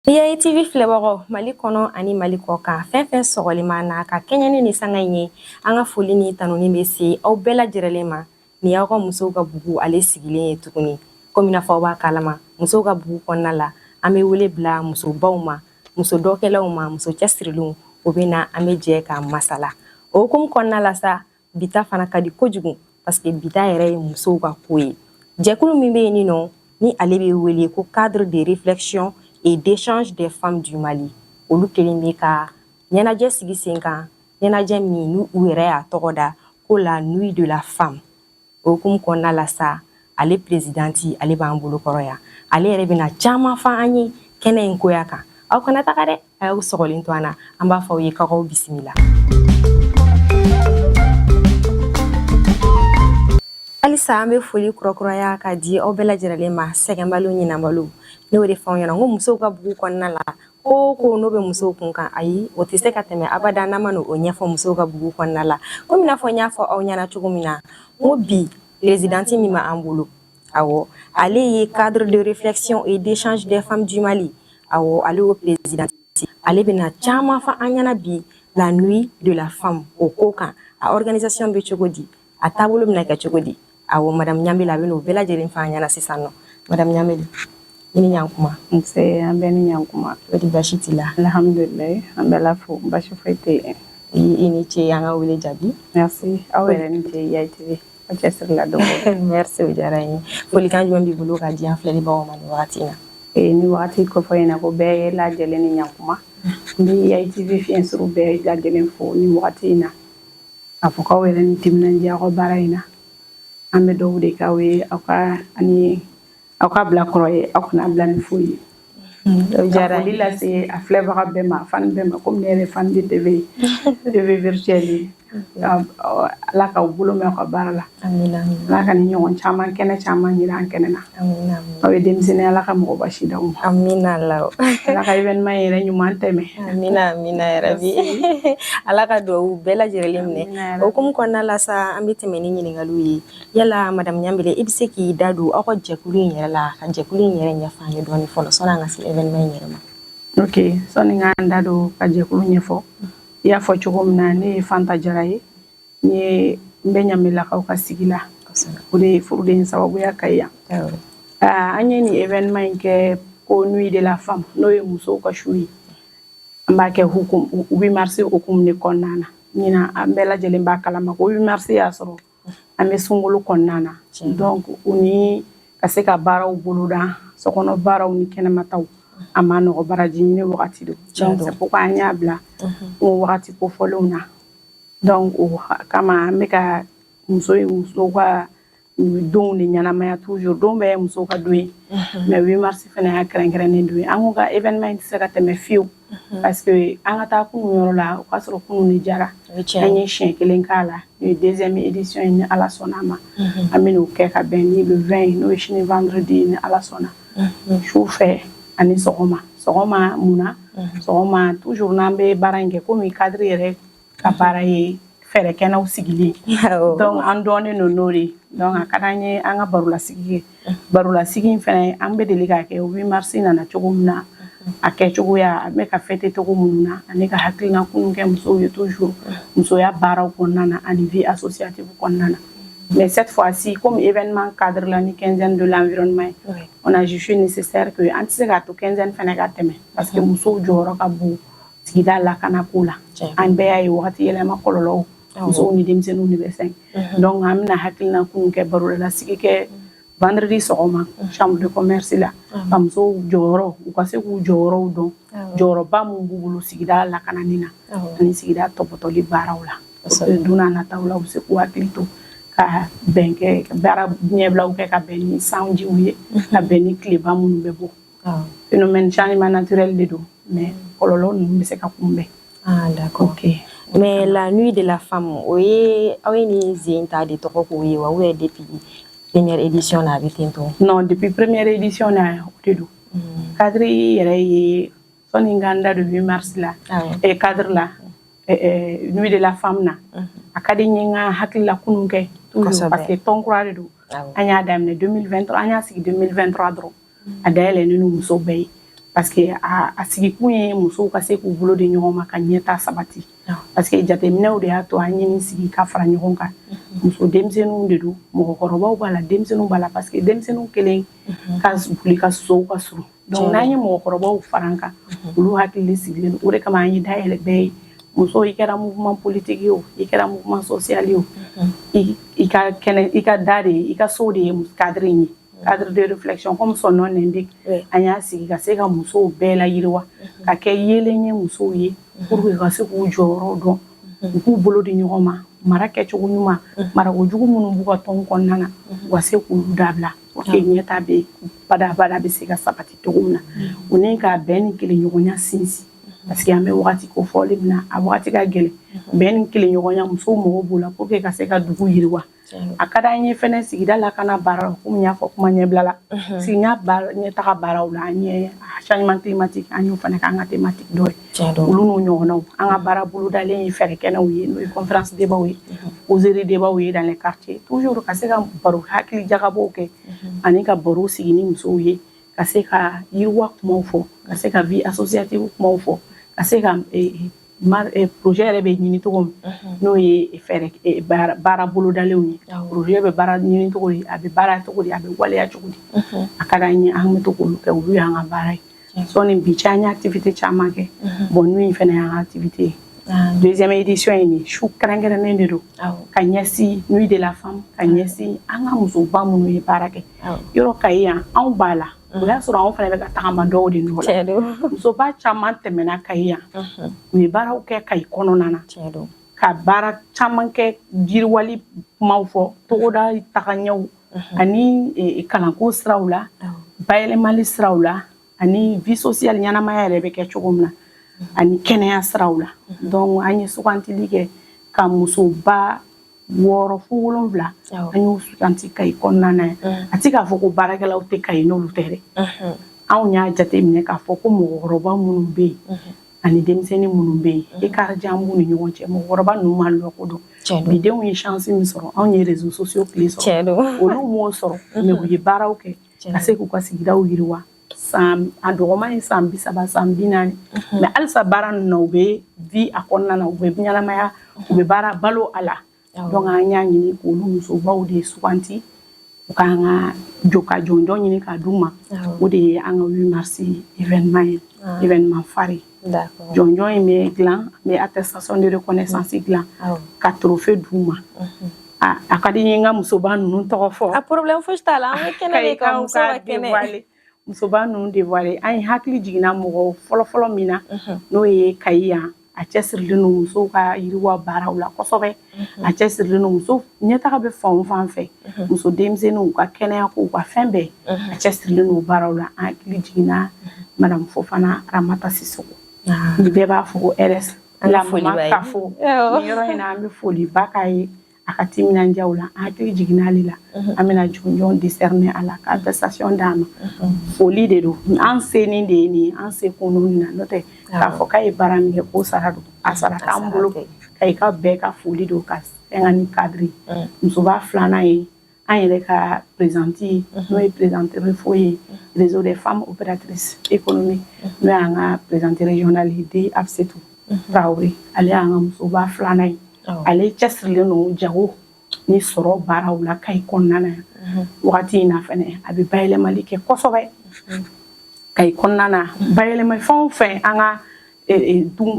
Yayi TV filɛbagaw, Mali kɔnɔ ani Mali kɔ kan, fɛn fɛn sɔgɔlen b'an na ka kɛɲɛ ni nin sanga in ye, an ka foli ni tanuni bɛ se aw bɛɛ lajɛrɛlen ma. Nin y'aw ka Musow ka Bugu ale sigilen ye tuguni. Komi n'a fɔ aw b'a kalama, Musow ka Bugu kɔnɔna la, an bɛ wele bila musobaw ma, muso dɔkɛlaw ma, muso cɛsirilenw. O bɛ na, an bɛ jɛ ka masala. O hukumu kɔnɔna la sa, bi ta fana ka di kojugu, parce que bi ta yɛrɛ ye musow ka ko ye. Jɛkulu min bɛ yen nin nɔ, ni ale bɛ wele ko Cadre de réflexion et d'échange des femmes du Mali, olu kelen bɛ ka ɲɛnajɛ sigi sen kan, ɲɛnajɛ min n'u u yɛrɛ y'a tɔgɔ da ko la Nuit de la femme. O hukumu kɔnɔna la sa, ale présidente, ale b'an bolo kɔrɔ yan. Ale yɛrɛ bɛna caman fɔ an ye kɛnɛ in koya kan. Aw kana taga dɛ, a y'aw sɔgɔlen to an na. An b'a fɔ aw ye k'aw bisimila. Halisa an bɛ foli kurakuraya ka di aw bɛɛ lajɛlen ma, sɛgɛnbaliw, ɲinanbaliw. Ne y'o de fɔ aw ɲɛna, n ko Musow ka Bugu kɔnɔna la, ko ko n'o bɛ musow kun kan, ayi, o tɛ se ka tɛmɛ abada n'an ma n'o ɲɛfɔ Musow ka Bugu kɔnɔna la. Komi n'a fɔ n y'a fɔ aw ɲɛna cogo min na, n ko bi présidente min b'an bolo, awɔ, ale ye Cadre de réflexion et d'échange des femmes du Mali, awɔ, ale y'o présidente. Ale bɛna caman fɔ an ɲɛna bi la Nuit de la femme o ko kan, a organisation bɛ cogo di, a taabolo bɛna kɛ cogo di. Awɔ, madame Ɲanbele, a bɛ n'o bɛɛ lajɛlen fɔ an ɲɛna sisan nɔ. Madame Ɲanbele, i ni ɲankuma. Nse, an bɛɛ ni ɲankuma. O di, baasi t'i la? Alhamdulilayi, an bɛ la fo, baasi foyi tɛ yen. I ni ce an ka wele jaabi. Merci, aw yɛrɛ ni ce Yayi TV, aw cɛsiri la don o don. Merci, o diyara n ye. Folikan jumɛn b'i bolo ka di an filɛlibagaw ma nin wagati in na? Ee, ni wagati kofɔ ɲɛna ko bɛɛ lajɛlen ni ɲankuma. N bɛ Yayi TV fiɲɛ suru bɛɛ lajɛlen fo ni wagati in na. K'a fɔ k'aw yɛrɛ ni timinandiya aw ka baara in na. An bɛ dugawu de k'aw ye, aw ka ani aw ka bila kɔrɔ ye, aw kana bila ni foyi ye. O diyara n Ka ye. foli lase a filɛbaga bɛɛ ma, fan bɛɛ ma, komi ne yɛrɛ fan de TV ye, TV virtuel ye. Ala k'aw bolo mɛn aw ka baara la. Amina, amina. Ala ka ni ɲɔgɔn caman kɛnɛ caman yira an kɛnɛ na. Amina, amina. Aw ye denmisɛnnin, Ala ka mɔgɔba si d'aw ma. Amina la. Ala ka événement yɛrɛ ɲuman tɛmɛ. Amina, amina yarabi. Ala ka duwawu bɛɛ lajɛlen minɛ. Amina yarabi. O hukumu kɔnɔna la sa, an bɛ tɛmɛ ni ɲininkaliw ye. Yala madame Ɲanbele, i bɛ se k'i da don aw ka jɛkulu in yɛrɛ la, ka jɛkulu in yɛrɛ ɲɛfɔ an ye dɔɔni fɔlɔ, sɔnni an ka se événement in yɛrɛ ma? Ok, sɔnni n k'an da don ka jɛkulu ɲɛfɔ, i y'a fɔ cogo min na, ne ye Fanta Jara ye. N ye n bɛ Ɲanbelakaw ka sigi la. O de ye furuden sababuya ka ye yan. An ye nin événement in kɛ ko Nuit de la femme, n'o ye musow ka su ye. An b'a kɛ hukum 8 mars hukumu de kɔnɔna na. Ɲinan, an bɛɛ lajɛlen b'a kalama ko 8 mars y'a sɔrɔ an bɛ sunkalo kɔnɔna na. Donc u ni ka se ka baaraw boloda, sokɔnɔ baaraw ni kɛnɛmataw, a ma nɔgɔ, baraji ɲini wagati don. Donc c'est pourquoi an y'a bila o wagati kofɔlenw na. Donc o kama, an bɛ ka muso ye musow ka donw de ɲɛnamaya toujours. Don bɛɛ ye musow ka don ye, mais 8 mars fana y'a kɛrɛnkɛrɛnnen don ye. An ko ka événement in tɛ se ka tɛmɛ fiyewu, parce que an ka taa kunun yɔrɔ la, o k'a sɔrɔ kunun de jara. An ye siɲɛ kelen k'a la, nin ye deuxième édition ye. Ni Ala sɔnna a ma, an bɛ n'o kɛ ka bɛn ni le 20, n'o ye sini vendredi, ni Ala sɔnna, su fɛ ani sɔgɔma. Sɔgɔma mun na? Sɔgɔma toujours, n'an bɛ baara in kɛ, komi cadre yɛrɛ ka baara ye fɛɛrɛ kɛnɛw sigili, donc an dɔnnen don n'o de ye. Donc a ka d'an ye an ka barolasigi kɛ. Barolasigi in fɛnɛ, an bɛ deli k'a kɛ 8 mars nana cogo min na, a kɛcogoya, a bɛ ka fêter cogo minnu na, ani ka hakilina kunun kɛ musow ye toujours musoya baaraw kɔnɔna na ani vie associative kɔnɔna na. Mais cette fois-ci, comme événement cadre la ni Quinzaine de l'environnement ye, on a jugé nécessaire que an tɛ se k'a to quinzaine fɛnɛ ka tɛmɛ, parce que musow jɔyɔrɔ ka bon sigida lakanako la. An bɛɛ y'a ye wagati yɛlɛma kɔlɔlɔw, musow ni denmisɛnninw de bɛ sɛgɛn. Donc an bɛna hakilina kunun kɛ, barolasigi kɛ vendredi sɔgɔma chambre de commerce la, ka musow jɔyɔrɔ, u ka se k'u jɔyɔrɔw dɔn, jɔyɔrɔba mun b'u bolo sigida lakanani na ani sigida tɔpɔtɔli baaraw la, pour que don n'a nataw la, u bɛ se k'u hakili to ka bɛn kɛ, ka baara ɲɛbilaw kɛ ka bɛn ni sanjiw ye, ka bɛn ni tileba minnu bɛ bɔ. Phénomène changement naturel de don, mais kɔlɔlɔ ninnu bɛ se ka kunbɛn. Ah, d'accord. Ok. Mais la Nuit de la femme, o ye aw ye nin zen ta de tɔgɔ k'o ye wa, ou bien depuis première édition na a bɛ ten tɔ? Non, depuis première édition na, o de don. Cadre yɛrɛ ye, sɔnni n ka n da don 8 mars la, cadre la, Nuit de la femme na, a ka di n ye n ka hakilila kunun kɛ toujours, parce que tɔn kura de don. An y'a daminɛ 2023, an y'a sigi 2023 dɔrɔn. A dayɛlɛnnen don muso bɛɛ ye. Parce que a sigikun ye musow ka se k'u bolo di ɲɔgɔn ma ka ɲɛta sabati, parce que jateminɛw de y'a to an ye nin sigi ka fara ɲɔgɔn kan. Muso denmisɛnninw de don, mɔgɔkɔrɔbaw b'a la, denmisɛnninw b'a la, parce que denmisɛnninw kelen ka boli ka sow ka surun. Donc n'an ye mɔgɔkɔrɔbaw fara an kan, olu hakili sigilen don. O de kama an ye dayɛlɛ bɛɛ ye. Muso, i kɛra mouvement politique ye o, i kɛra mouvement social ye o, i ka kɛnɛ, i ka da de ye, i ka so de ye cadre in ye, cadre de réflexion, comme son nom l'indique. An y'a sigi ka se ka musow bɛɛ la yiriwa, ka kɛ yeelen ye musow ye, pour que ka se k'u jɔyɔrɔ dɔn, u k'u bolo di ɲɔgɔn ma, mara kɛcogo ɲuman, marako jugu minnu b'u ka tɔn kɔnɔna na, u ka se k'olu dabila, pour que ɲɛta bɛ badabada bɛ se ka sabati cogo min na, o ni ka bɛn ni kelenɲɔgɔnya sinsin, parce que an bɛ wagati kofɔlen min na, a wagati ka gɛlɛn. Bɛn ni kelenɲɔgɔnya, musow mago b'o la pour que ka se ka dugu yiriwa. A ka d'an ye fɛnɛ sigida lakana baara, komi n y'a fɔ kuma ɲɛbila la, sigida ɲɛtaga baaraw la, an ye changement climatique, an y'o fana k'an ka thématique dɔ ye. Olu n'o ɲɔgɔnnaw, an ka baara bolodalen ye fɛɛrɛ kɛnɛw ye, n'o ye conférence débat ye, causerie débat ye dans les quartiers, toujours ka se ka baro, hakili jagabɔw kɛ, ani ka baro sigi ni musow ye, ka se ka yiriwa kumaw fɔ, ka se ka vie associative kumaw fɔ, ka se ka projet yɛrɛ bɛ ɲini cogo min, n'o ye fɛɛrɛ baara bolodalenw ye. Projet bɛ baara ɲini cogo di, a bɛ baara cogo di, a bɛ waleya cogo di? A ka d'an ye, an bɛ to k'olu kɛ. Olu y'an ka baara ye. Sɔnni bi cɛ, an ye activité caman kɛ. Bon, n'o fana y'an ka activité ye, deuxième édition ye. Nin su kɛrɛnkɛrɛnnen de don ka ɲɛsin Nuit de la femme, ka ɲɛsin an ka musoba minnu ye baara kɛ yɔrɔ Kayi yan. Anw b'a la, o y'a sɔrɔ anw fana bɛ ka tagama dɔw de nɔ la. Musoba caman tɛmɛna Kayi yan, u ye baaraw kɛ Kayi kɔnɔna na, ka baara caman kɛ, yiriwali kumaw fɔ, togoda tagaɲɛw ani kalanko siraw la, bayɛlɛmali siraw la, ani vie sociale, ɲɛnamaya yɛrɛ bɛ kɛ cogo min na, ani kɛnɛya siraw la. Donc an ye sugantili kɛ ka musoba 6 fo 7, an y'o suganti Kayi kɔnɔna na yan. A ti k'a fɔ ko baarakɛlaw tɛ Kayi n'olu tɛ dɛ. Anw y'a jateminɛ k'a fɔ ko mɔgɔkɔrɔba minnu bɛ yen ani denmisɛnnin minnu bɛ yen, écart jan b'u ni ɲɔgɔn cɛ. Mɔgɔkɔrɔba ninnu ma lɔko dɔn. Bi denw ye chance min sɔrɔ, anw ye réseaux sociaux tile sɔrɔ, olu m'o sɔrɔ, mais u ye baaraw kɛ ka se k'u ka sigidaw yiriwa. San a dɔgɔman ye san 30, san 40, mais halisa baara ninnu na, u bɛ vie a kɔnɔna na, u bɛ ɲɛnamaya, u bɛ baara balo a la. Donc an y'a ɲini k'olu musobaw de suganti, u k'an ka jɔ ka jɔnjɔn ɲini k'a d'u ma. O de ye an ka 8 mars événement ye, événement phare ye. Jɔnjɔn in bɛ dilan, an bɛ attestation de reconnaissance dilan ka trophée d'u ma. A ka di n ye n ka musoba ninnu tɔgɔ fɔ. A problème fosi t'a la, an bɛ kɛnɛ de kan, muso ka kɛnɛ. Musoba ninnu dévoiler, an ye hakili jiginna mɔgɔ fɔlɔfɔlɔ min na, n'o ye Kayi yan, a cɛsirilen don musow ka yiriwa baaraw la kosɛbɛ, a cɛsirilen don muso ɲɛtaga bɛ fan o fan fɛ, muso denmisɛnninw ka kɛnɛya ko, u ka fɛn bɛɛ, a cɛsirilen don baaraw la. An hakili jiginna madame Fofana Ramata Sisoko, ni bɛɛ b'a fɔ ko RS la maman Kafo. Nin yɔrɔ in na, an bɛ foliba k'a ye a ka timinandiyaw la. An hakili jiginna ale la, an bɛna jɔnjɔn décerner a la, ka attestation d'a ma. Foli de don, an senin de ye nin ye, an se kun nin na, n'o tɛ k'a fɔ k'a ye baara min kɛ k'o sara don, a sara t'an bolo. Ka i ka bɛɛ ka foli don ka fɛn ka ni cadre. Musoba filanan ye an yɛrɛ ka présidente ye, n'o ye présidente REFO ye, Réseau des femmes opératrices économiques, n'o y'an ka présidente régionale ye, D Absetou Traoré. Ale y'an ka musoba filanan ye. Ale cɛsirilen don jago ni sɔrɔ baaraw la Kayi kɔnɔna na yan. Wagati in na fɛnɛ, a bɛ bayɛlɛmali kɛ kosɛbɛ Kayi kɔnɔna na. Bayɛlɛma fɛn o fɛn, an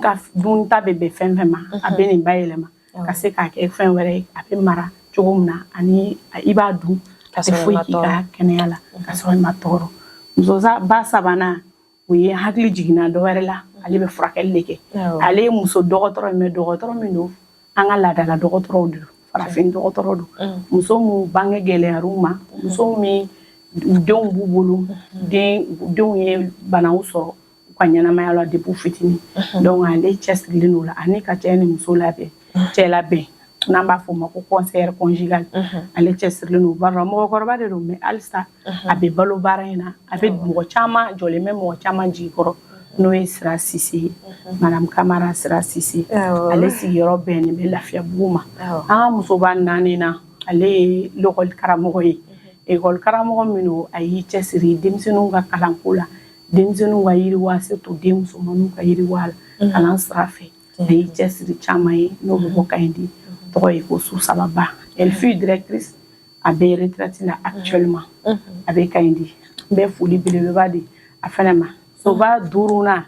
ka dunta bɛ bɛn fɛn fɛn ma, a bɛ nin bayɛlɛma ka se k'a kɛ fɛn wɛrɛ ye, a bɛ mara cogo min na, ani i b'a dun, a tɛ foyi k'i ka kɛnɛya la ka sɔrɔ i ma tɔɔrɔ. Musoba sabanan, o ye hakili jiginna dɔ wɛrɛ la, ale bɛ furakɛli de kɛ. Ale ye muso dɔgɔtɔrɔ ye, mais dɔgɔtɔrɔ min don, an ka laadala dɔgɔtɔrɔw de don, farafin dɔgɔtɔrɔ don. Muso min bange gɛlɛyar'u ma, muso min denw b'u bolo, denw ye banaw sɔrɔ u ka ɲɛnamaya la depuis fitinin, donc ale cɛsirilen don la, ani ka cɛ ni muso labɛn, cɛ labɛn, n'an b'a fɔ o ma ko conseillère conjugale. Ale cɛsirilen don baara la. Mɔgɔkɔrɔba de don, mais halisa a bɛ balo baara in na, a bɛ mɔgɔ caman jɔlen bɛ, mɔgɔ caman jigi kɔrɔ, n'o ye Sira Sise ye, madame Kamara Sira Sise. Ale sigiyɔrɔ bɛnnen bɛ Lafiyabugu ma. An ka musoba naani na, ale ye lekɔli karamɔgɔ ye, ekɔli karamɔgɔ min don, a y'i cɛsiri denmisɛnninw ka kalanko la. Denmisɛnninw ka yiriwa, surtout den musomanninw ka yiriwa la kalan sira fɛ, a ye cɛsiri caman ye. N'o bɛ bɔ Kayindi, tɔgɔ ye ko Su Sababa. Elle fut directrice, a bɛ retraite la actuellement, a bɛ Kayindi. N bɛ foli belebeleba di a fana ma. Soba duurunan,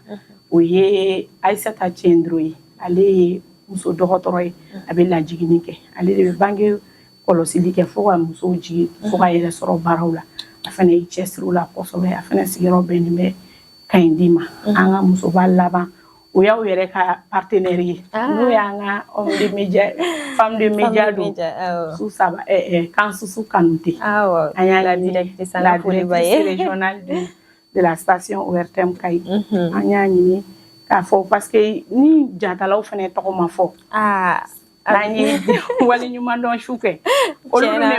o ye Ayisata Cɛndro ye. Ale ye muso dɔgɔtɔrɔ ye, a bɛ lajiginni kɛ. Ale de bɛ bange kɔlɔsili kɛ fo ka musow jigin, fo ka yɛrɛ sɔrɔ baaraw la. A fana ye cɛsiri la kosɛbɛ. A fana sigiyɔrɔ bɛnnen bɛ Kayindi ma. An ka musoba laban, o y'aw yɛrɛ ka partenaire ye, n'o y'an ka homme de média, femme de média don, Su Saba Kansusu Kanute. An y'a la directrice, la directrice régionale de la station ORTM Kayi. An y'a ɲini k'a fɔ parce que ni jatalaw fana tɔgɔ ma fɔ, n'an ye waleɲumandɔn su kɛ, olu de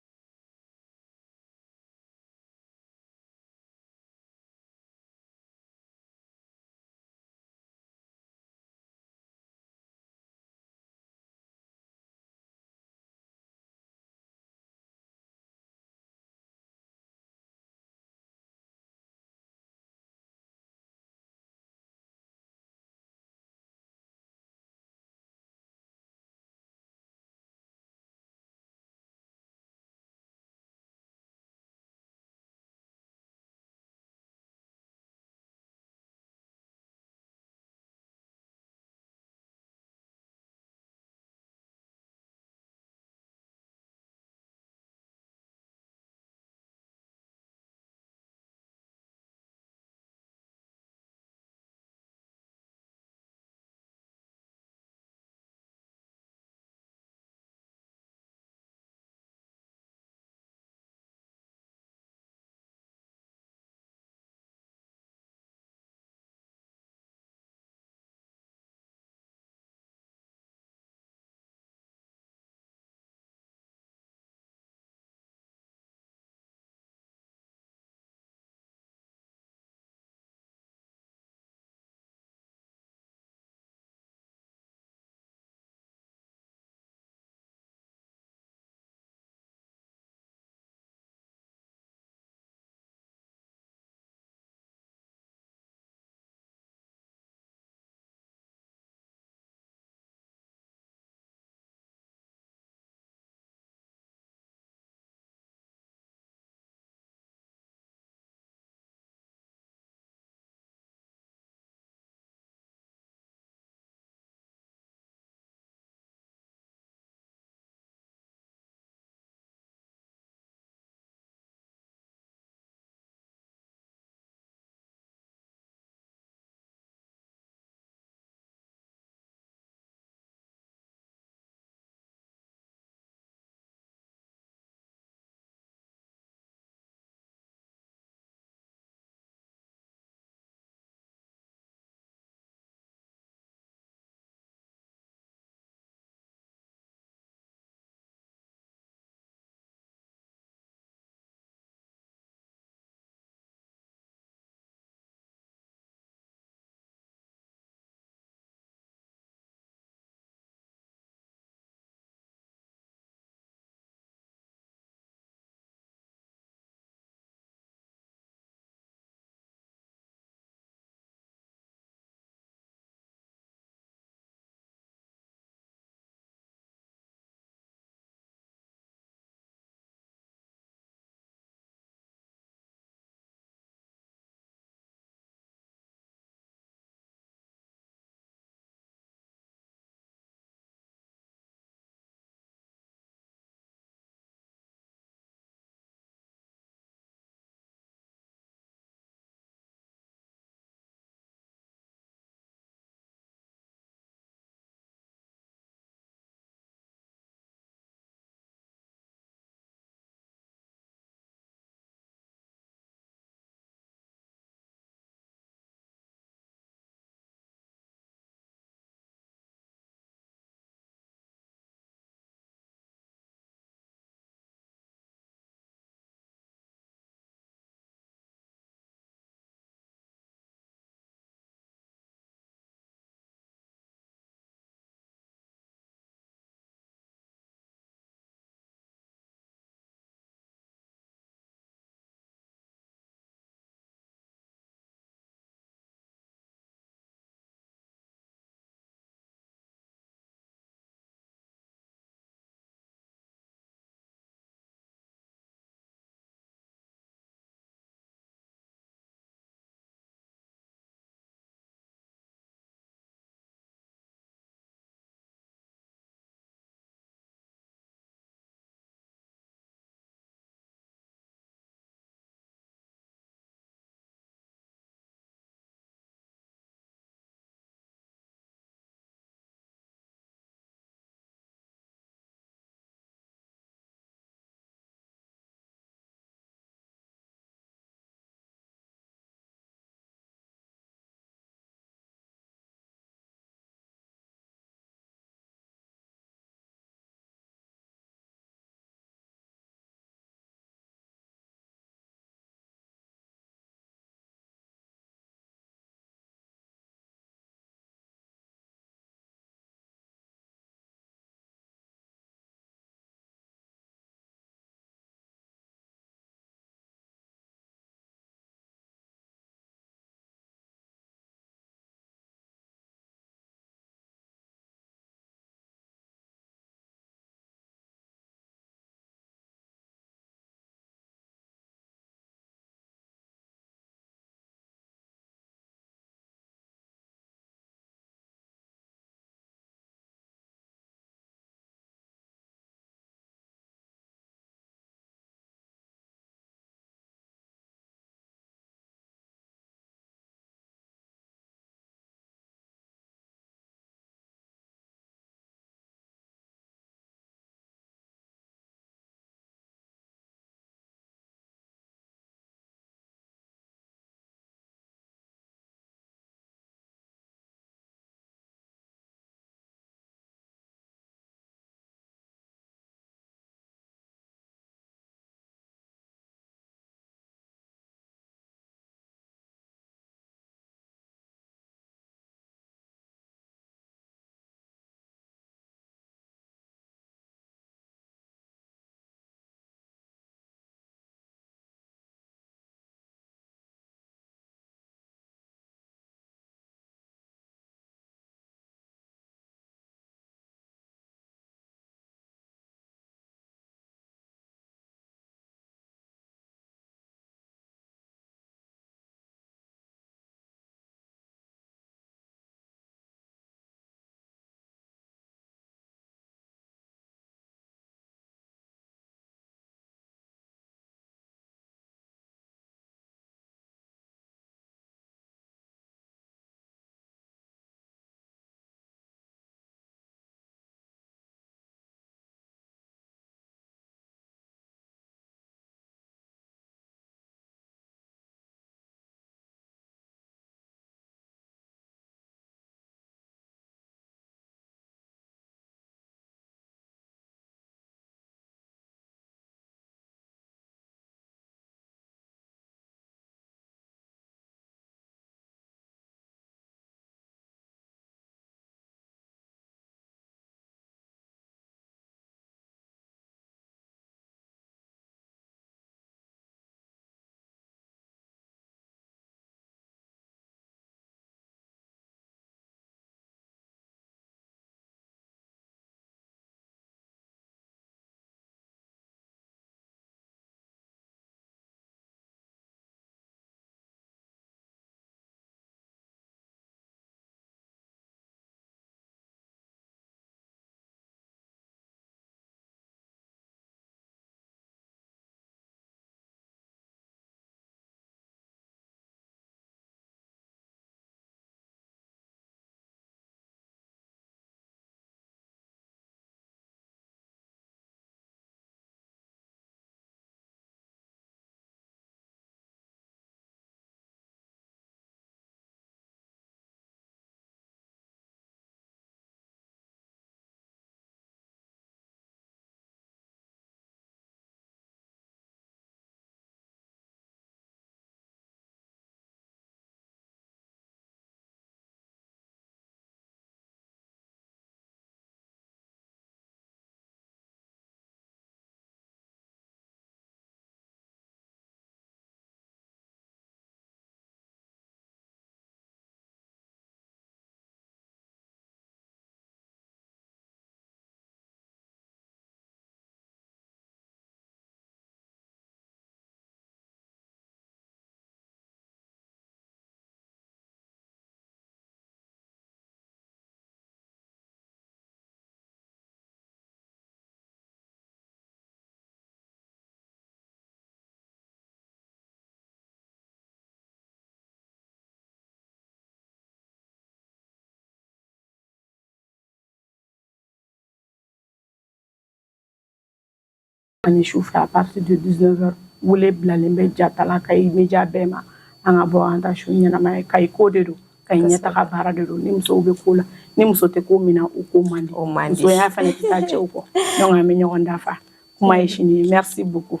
Ani sufɛ à partir de 19 heures, wele bilalen bɛ jatala Kayi média bɛɛ ma, an ka bɔ an ta su ɲɛnamaya. Kayi ko de don, Kayi ɲɛtaga baara de don. Ni musow bɛ ko la, ni muso tɛ ko min na, o ko man di. O man di. Musoya fana tɛ taa cɛw kɔ, donc an bɛ ɲɔgɔn dafa. Kuma ye sini ye. Merci beaucoup.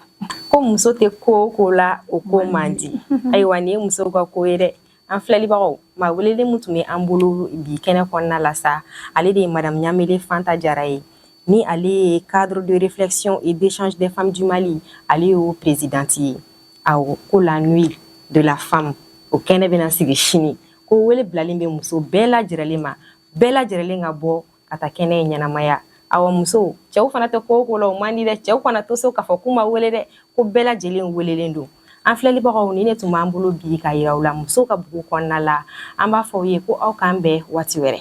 Ko muso tɛ ko o ko la, o ko man di. Ayiwa, nin ye musow ka ko ye dɛ. An filɛlibagaw, maa welelen min tun bɛ an bolo bi kɛnɛ kɔnɔna la sa, ale de ye Madame Ɲamele Fanta Jara ye, ni ale ye Cadre de réflexion et d'échange des femmes du Mali, ale y'o présidente ye. Awɔ, ko la Nuit de la femme, o kɛnɛ bɛna sigi sini. Ko wele bilalen bɛ muso bɛɛ lajɛlen ma, bɛɛ lajɛlen ka bɔ ka taa kɛnɛ in ɲɛnamaya. Awa, musow, cɛw fana tɛ ko o ko la, o man di dɛ. Cɛw kana to so k'a fɔ k'u ma wele dɛ, ko bɛɛ lajɛlen welelen don. An filɛlibagaw, ni ne tun b'an bolo bi ka yira u la musow ka bugu kɔnɔna la. An b'a fɔ aw ye ko aw k'an bɛn waati wɛrɛ.